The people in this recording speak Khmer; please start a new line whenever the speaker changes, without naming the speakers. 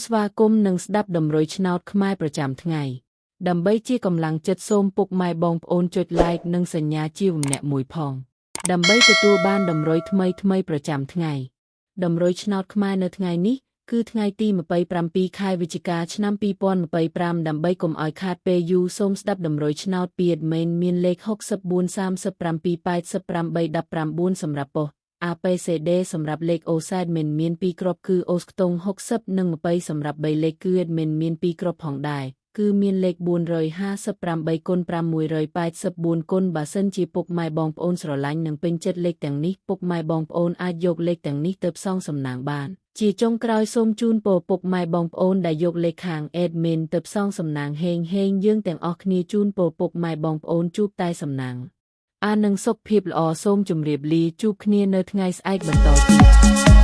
ស្វាគមន៍និងស្ដាប់តម្រុយឆ្នោតខ្មែរប្រចាំថ្ងៃដើម្បីជាកម្លាំងចិត្តសូមពុកម៉ែបងប្អូនចុច Like និងសញ្ញាជាវម្នាក់មួយផងដើម្បីទទួលបានតម្រុយថ្មីថ្មីប្រចាំថ្ងៃតម្រុយឆ្នោតខ្មែរនៅថ្ងៃនេះគឺថ្ងៃទី27ខែវិច្ឆិកាឆ្នាំ2025ដើម្បីកុំឲ្យខាតពេលយូរសូមស្ដាប់តម្រុយឆ្នោតពី admin មានលេខ64 37 88 19សម្រាប់ប៉ុស្តិ៍ APCD សម្រាប់លេខអូសែតមិនមាន2គ្រាប់គឺអូសខ្ទង់60និង20សម្រាប់3លេខគឺ admin មាន2គ្រាប់ផងដែរគឺមានលេខ458គុណ584គុណបើសិនជាពុកម៉ែបងប្អូនស្រឡាញ់និងពេញចិត្តលេខទាំងនេះពុកម៉ែបងប្អូនអាចយកលេខទាំងនេះទៅផ្សងសំណាងបានជាចុងក្រោយសូមជូនពរពុកម៉ែបងប្អូនដែលយកលេខខាង admin ទៅផ្សងសំណាងហេងហេងយើងទាំងអស់គ្នាជូនពរពុកម៉ែបងប្អូនជួបតែសំណាងអានឹងសុខភាពល្អសូមជម្រាបលាជួបគ្នានៅថ្ងៃស្អែកបន្តទៀត។